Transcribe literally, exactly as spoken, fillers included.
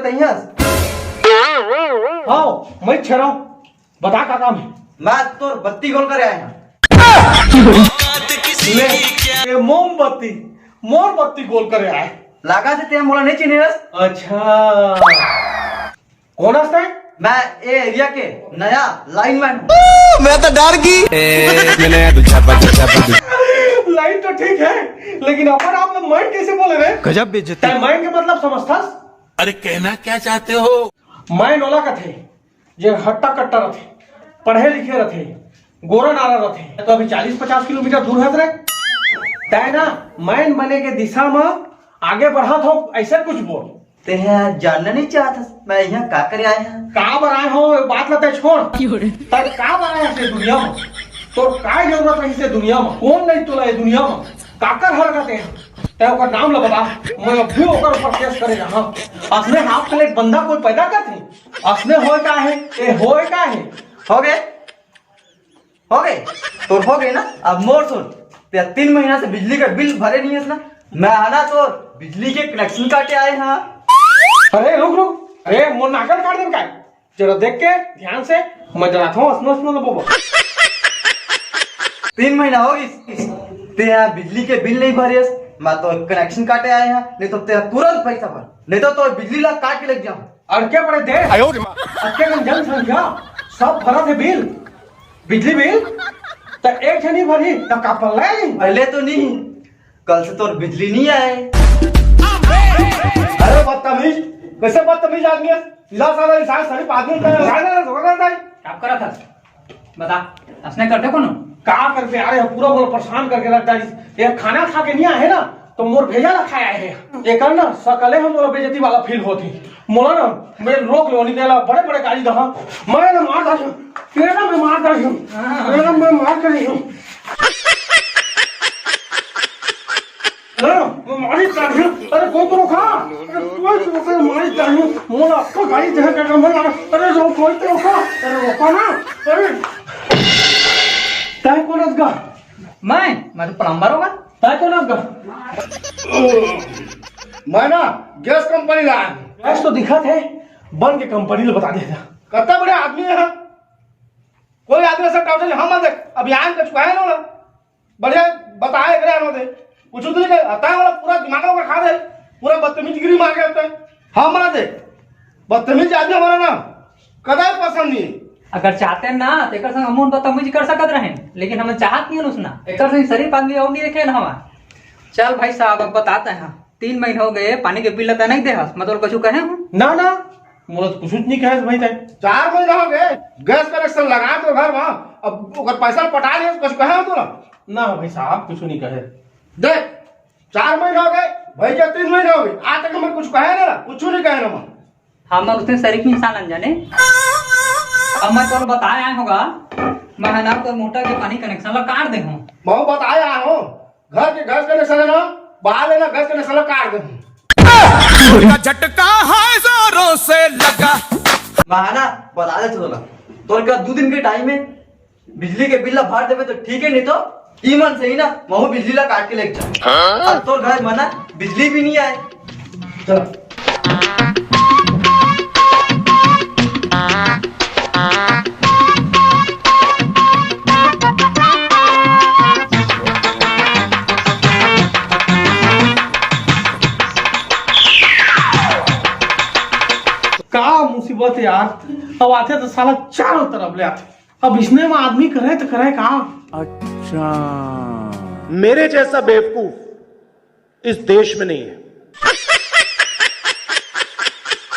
सही है। हाँ, मैं छेरा हूँ। बता, का काम है? मैं तोर बत्ती गोल करे आए हैं। ले, ये मोमबत्ती, मोर बत्ती गोल करे आए। लागा से ते मोला नहीं चिन्हे हस? अच्छा, कौन हस तैं? मैं ए एरिया के नया लाइनमैन हूँ। मैं तो डर गई। लाइन तो ठीक है, लेकिन अपन आप लोग मैन कैसे बोले रे? गजब बेइज्जती। तैं मैन के मतलब समझथस? अरे, कहना क्या चाहते हो? मैन ओला कथे, जे हट्टा कट्टा रथे, पढ़े लिखे रथे, गोरा नारा रथे। तो अभी चालीस पचास किलोमीटर दूर हस रे। तैं ना मैन बने के दिशा म आगे बढ़त हो, ऐसे कुछ बोल। तें ह जानना नहीं चाहत हस, मैं यहाँ का करे आए हँव? का बर आए हो, ये बात ला तैं छोड़। तैं का बर आए हस ये दुनिया म? तोर का जरूरत रहिस ये दुनिया म? कौन नहीं तोला ये दुनिया म? काकर हर का तें ह? तैं ओकर नाम ला बता, मैं अभी ओकर ऊपर केस करे रहूँ। असने हाथ के ले एक बंदा कोई पैदा करथे? असने होय का हे? ए होय का हे? हो गए? हो गए? तोर हो गए ना? अब मोर सुन, तें तीन महीना से बिजली का बिल भरे नहीं हस ना? मैं आना तोर बिजली के कनेक्शन काटे आए हँव। अरे रुक रुक, अरे मोर नाक ल काट देबे का? जरा देख के ध्यान से, मैं डरात हँव, असनो असनो ल बोबो। तीन महीना हो गइस, तें ह बिजली के बिल नहीं भरे हस, मैं तोर कनेक्शन काटे आए हँव, नहीं तो तें ह तुरंत पैसा भर, नहीं तो तोर बिजली ला काट के लेके जाहूँ। अड़के पड़े देश। आयो रे माँ। अतके कन जनसंख्या, सब भरत हे बिल, बिजली बिल, त एक झन ही भरही, त का पल्ला हे? पहले तो नहीं, कल से तोर बिजली नहीं आए। अरे बदतमीज, कैसे बदतमीज आदमी है? सीधा साधा इंसान, शरीफ आदमी का रहना है, धोखा करता है। का करत हस? बता, असने करथे कोनो? का करबे? अरे, पूरा मोला परेशान करके रख डारिस। ये खाना खा के नहीं आए ना, तो मोर भेजा ला खाए आए हे। एकर ना सकले हम मोला बेइज्जती वाला फील होत हे। मोला ना, मैं रोक लो, नहीं तेला बड़े बड़े गाली दहा। मैं ना मार डारिस, तेला मैं मार डारिस, तेला मैं मार डारिस। अरे, मैं मारी डारिस। अरे, कोई तो रोका। अरे, कोई तो रोका, मारी डारिस। मोला अक्का गाली दे के मैं, अरे, रो, कोई तो रोका। अरे, रोका ना। अरे, तैं कोन हस गा? मैं, मैं तो प्लम्बर हँव गा। तैं कोन हस गा? मैं ना गैस कंपनी ला आए हँव। गैस तो दिखत हे, बन के कंपनी ला बता दे। कतना बढ़िया आदमी हे। कोई आदमी ऐसा टाउट नहीं, हम देख, अभी आए कुछ कहे ना, बढ़िया बताए करे आनो दे, कुछ तो नहीं कहे, आता है वाला पूरा दिमाग ऊपर खा दे, पूरा बदतमीजगिरी मार के आता है। हम मना दे, बदतमीज आदमी हमारा ना कदाई पसंद नहीं। अगर चाहते ना, तो एकर संग हमन बदतमीजी कर सकत रहेन, लेकिन हमन चाहत नहीं उसना। एकर संग शरीफ आदमी और नहीं देखे ना हमार। चल भाई साहब, अब बताते हैं, तीन महीना हो गए, पानी के बिल ला तैं नहीं दे हस, मैं तोला कुछ कहे हँव? ना, ना, मोला तो कुछ नहीं कहे भाई तैं। चार महीना हो गए, गैस कनेक्शन लगा दो घर में, अब ओकर पैसा पटा लिया, कुछ कहे हँव तोला? ना भाई साहब, कुछ नहीं कहे। देख, चार महीना हो गए, भाई के तीन महीना हो गए, आज तक हमन कुछ कहे ना, कुछ नहीं कहे ना। हम उसने शरीफ इंसान अनजाने। अब मैं तोला बताए आए हँव गा, मैं ह ना तोर मोटर के पानी कनेक्शन ला काट दे हँव। मैं बताए आए हँव, घर के गैस कनेक्शन है ना, बाहर लेना गैस कनेक्शन ला काट दे हँव। का झटका है जोरों से लगा। मैं ह ना बता दे तोला, तोर का दो दिन के टाइम है, बिजली के बिल ला भर देबे तो ठीक है, नहीं तो ई मन से ही ना महू बिजली ला काट के लेके जा। अब तोर घर मना बिजली भी नहीं आए। चल। का मुसीबत यार, अब आथे तो साला चारों तरफ ले आथे। अब इसने में आदमी करे तो करे का? अच्छा, मेरे जैसा बेवकूफ इस देश में नहीं है।